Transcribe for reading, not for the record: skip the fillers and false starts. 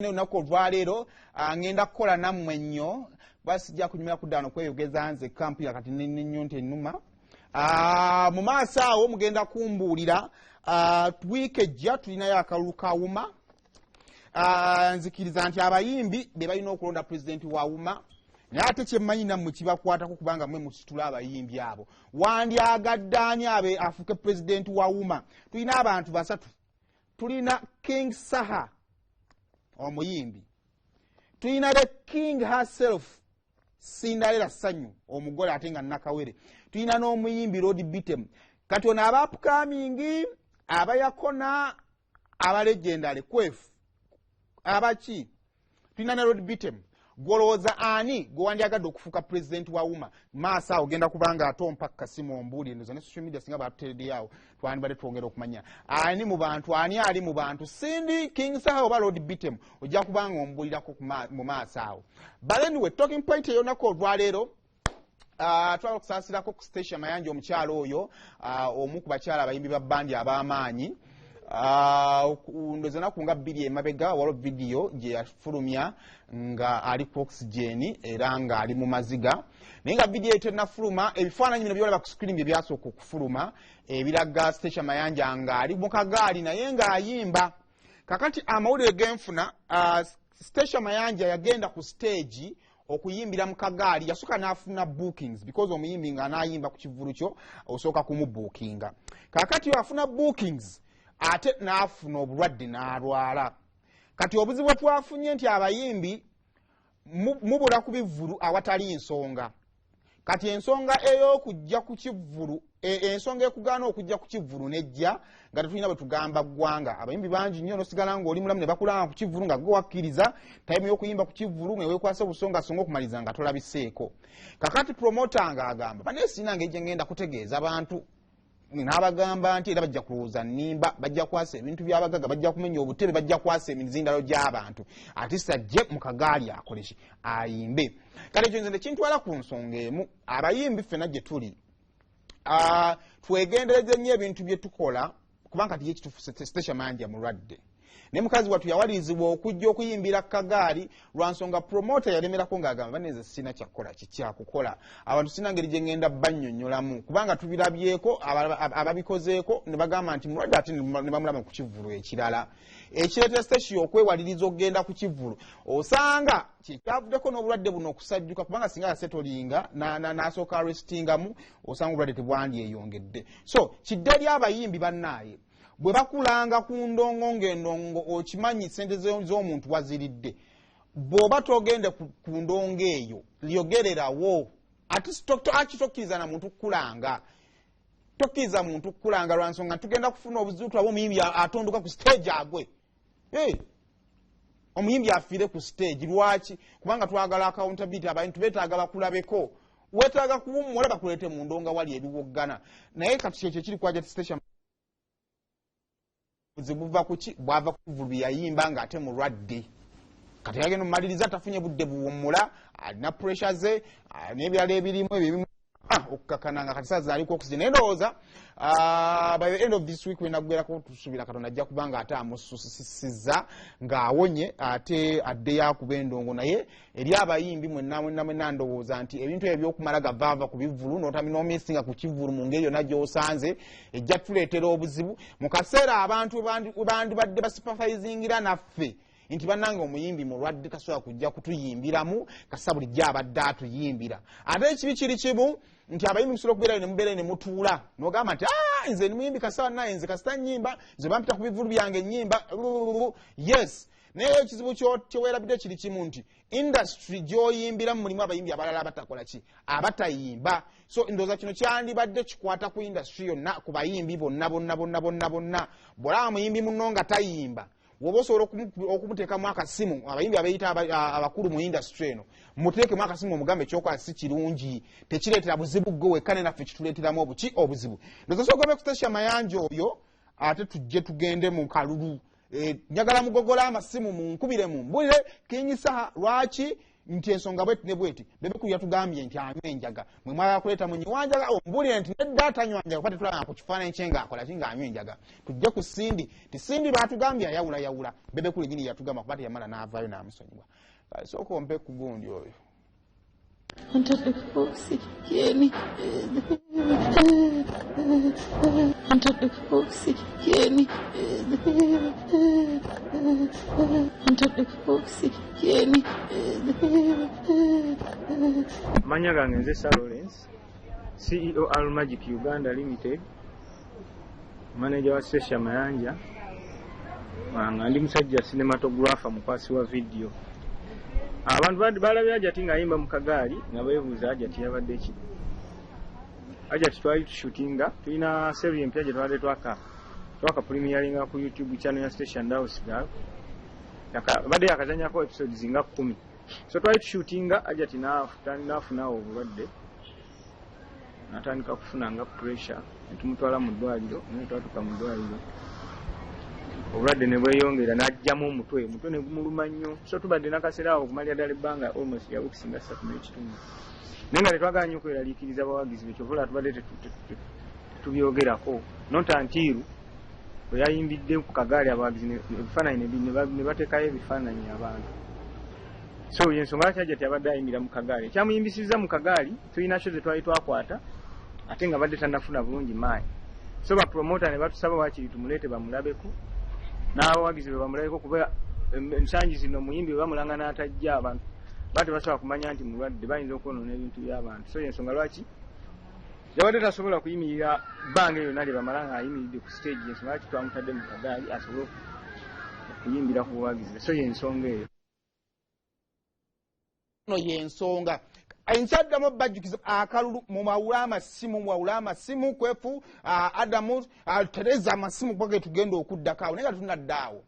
Olunaku olwaleero ngenda kukola nammwe nnyo, basijja kunyumira kuddaano kweyogeza nze kampira kati nennyo nti ennuma mu maaso awo mugenda kumbuulira. Wiiki ejja tulinayo akalulu ka UMA. Nzikiriza nti abayimbi be balina okulonda pulezidenti wa UMA, naye ate kyemmanyi nammwe kibakwatako, kubanga mwe musitula abayimbi abo. Wandyagadde ani abe afuuke pulezidenti wa UMA? Tulina abantu basatu: tulina King Saha omuyimbi, tulina the king herself Cinderella Sanyu omugole ate nga nakawere, tulina n'omuyimbi Lord Bitem. Kati ono aba upcoming, abayakona, aba legendary kwefu abaki, tulina ne Lord Bitem. Gwolowooza ani gwe wandyagadde okufuuka pulezidenti wa UMA? Maaso awo ogenda kubanga ate ompa kasimu ombuulire. Ndoza ne social media singa batutereddeyo twandibadde twongera okumanya ani mu bantu, ani ali mu bantu, Cindy, King Saha oba Lord Bitem. Ojja kubanga ombuulirako mu maaso awo. But anyway, talking point ey'olunaku olwaleero, twala okusaasirako ku Stecia Mayanja, omukyalo oyo, omu ku bakyala abayimbi ba bandi ab'amaanyi. Ndoza naku nga 2 emabega waliwo vidiyo gye yafulumya nga ali ku oxygen era nga ali mu maziga, naye nga vidiyo eyo tennafuluma, ebifaananyi bino byolaba ku screen bye byasooka okufuluma ebiraga Stecia Mayanja ng'ali mu kagaali naye ng'ayimba. Kakati amawulire genfuna, Stecia Mayanja yagenda ku stage okuyimbira mu kagaali, yasooka n'afuna bookings, because omuyimbi nga anaayimba ku kivulu kyo osooka kumubookinga. Kakati afuna bookings ate n'afuna obulwadde n'alwala. Kati obuzibu bwe twafunye nti abayimbi mubula ku bivvulu awatali nsonga. Kati ensonga ey'okujja ku kivvulu, ensonga ekugaana okujja ku kivvulu nejja nga tetulina bwe tugamba ggwanga. Abayimbi bangi nnyo nosigala ngaoli mulamu ne bakulanga ku kivvulu nga gwe wakkiriza time y'okuyimba ku kivvulu, nga weekwasa obusongasonga okumaliza nga tolabiseeko. Kakati promota ng'agamba, "Banaye sirina ngeri gye ngenda kutegeeza bantu n'abagamba nti era bajja kulowooza nnimba, bajja kwasa ebintu byabagaga, bajja kumenya obutebe, bajja kwasa emizindalo gy'abantu." Ate ajje mu kagaali akoleki? Ayimbe. Kale ekyo nze nekintwala ku nsonga emu: abayimbi ffena gye tuli, twegendereze nnyo ebintu bye tukola, kubanga kati ye kituufu Stecia Mayanja mulwadde, naye mukazi wattu yawalirizibwa okujja okuyimbira kagaali lwa nsonga promota yalemerako ng'agamba, "Baneze sina kyakukola, kikyakukola abantu, sina ngeri gye ngenda bannyonnyolamu," kubanga tubirabyeko ababikozeeko ne bagamba nti mulwadde ate ne bamulaba ku kivvulu ekirala. Ekireetera Stecia okwewaliriza okugenda ku kivvulu, osanga kyekyavuddeko n'obulwadde buno okusajjuka, kubanga singa yasetolinga n'asooka restingamu, osanga obulwadde tebwandyeyongedde. So kidde eri abayimbi bannaaye, bwe bakulanga ku ndongo ng'endongo okimanyi sente z'omuntu waziridde, bw'oba togende ku ndongo eyo, lyogererawo. Ate aki tokkiriza na muntu kukulanga, tokkiriza muntu kukulanga lwa nsonga tugenda kufuna obuzibu. Tulabe omuyimbi atondoka ku stage agwe. Hey! Omuyimbi afiire ku stage, lwaki? Kubanga twagala accountability. Abantu beetaaga bakulabeko, weetaaga kuwummula, bakuleete mu ndonga wali ebiwoggana. Naye kati kyekyo ekiri kwa Stecia. Buzibu buva kuki? Bwava ku bivulu byeyayimba ng'ate mulwadde. Kati yagenda omumaliriza tafunye budde buwummula, alina pressure ze n'ebirala ebirimu ebyo ebimu, okukakana nga kati saa zaaliko oxygen. Naye ndowooza by the end of this week wenaggwerako, tusuubira Katonda ajja kuba nga ate amususisiza ng'awonye, ate addeyo akuba endongo. Naye eri abayimbi mwenna mwenna mwenna, ndowooza nti ebintu ebyo byokumala gavaava ku bivvulu n'omisinga ku kivvulu mu ngeri yonna gy'osanze ejja tuleetera obuzibu mu kaseera abantu we bandibadde basympathizingira naffe nti bannange omuyimbi mulwadde, tasobola kujja kutuyimbiramu kasa bulijjo abadde atuyimbira. Ate ekibi kiri kimu nti abayimbi musobola okubeerayo ne mubeerayo ne mutuula n'ogamba nti, "Ah, nze ndi muyimbi, kasa bannaye nze kasita nnyimba, nze bampita ku bivulu byange nnyimba." Yes, naye ekizibu kyeweerabidde kiri kimu nti industry gy'oyimbiramu mulimu abayimbi abalala abatakola ki? Abatayimba. So ndowooza kino kyandibadde kikwata ku industry yonna, ku bayimbi bonna bonna bonna bonna bonna. Bw'olaba muyimbi munno nga tayimba, woba osobola okumuteekamu akasimu, abayimbi abeeyita abakulu mu industry eno, muteekemu akasimu omugambe ekyokola si kirungi, tekireetera buzibu gwe wekka, ne naffe kituleeteramu obuki? Obuzibu. Ndowooza sogobe ku Stecia Mayanja oyo, ate tujje tugende mu kalulu. Njagala mugogola amasimu, munkubire, mumbulire King Saha lwaki Nti ensonga bweti ne bweti. Bebe Cool yatugambye nti anywa enjaga. Mwe mwagala kuleeta munyiwanjaga, ombuulire nti nedda tanywa njaga, kuba tetulaba ku kifaananyi kye ng'akola ki, ng'anywa enjaga. Tujje ku Cindy, ti Cindy baatugambye ayawulayawula. Bebe Cool yennyini yatugamba, kuba teyamala n'avaayo n'amusonyiwa. Kale sooka ompe ku gundi oyo. Antadde ku oxygen. Antadde ku oxygen. Antadde ku oxygen. Amannya gange nze Sir Lawrence, CEO Almagic Uganda Limited, manager wa Stecia Mayanja, nga ndi musajja cinematographer, mukwasi wa video. Abantu balabye Hajati ng'ayimba mu kagaali nga beebuuza Hajati yabadde ki. Hajati twali tushootinga, tulina series empya gye twabadde twaka premieringa ku YouTube channel ya Stecia and House Girl. Badde yakazanyako episodes nga 10. So twali tushootinga, Hajati n'afunawo obulwadde, n'atandika kufuna nga pressure, ne tumutwala mu ddwaliro. Naye twatuuka mu ddwaliro obulwadde ne bweyongera, n'ajjamu omutwe, omutwe ne gumuluma nnyo. So tubadde n'akaseera awo okumalira ddala ebbanga almost ya weeks nga 3.5, naye nga tetwagala nnyo kweraliikiriza bawagizi be. Kyova olaba tubadde tetubyogerako, not until bwe yayimbidde ku kagaali, abawagizi ebifaananyi ne bateekayo ebifaananyi abantu. So yensonga lwaki Hajati abadde ayimbira mu kagaali. Ekyamuyimbisizza mu kagaali, tulina show ze twali twakwata ate nga badde tannafuna bulungi maanyi, so bapromota ne batusaba waakiri tumuleete bamulabeko n'abawagizi be bamulabeko, kuba ensangi zino omuyimbi bwe bamulanga n'atajja, abantu ba tebasobola kumanya nti mulwadde, bayinza okwonoona ebintu by'abantu. So yensonga lwaki yabadde tasobola kuyimirira bbanga eryo lyonna lye bamala ng'ayimiridde ku stage. Yensonga lwaki twamutadde mu kagaali asobole okuyimbira ku buwagizi be. So yensonga eyo. No yensonga enkyaddamu bajjukiza akalulu. Mumawule amasimu, muwawule amasimu. Kwefu Adamu, tereza amasimu kuba ge tugenda okuddako awo, naye nga tetunadde awo.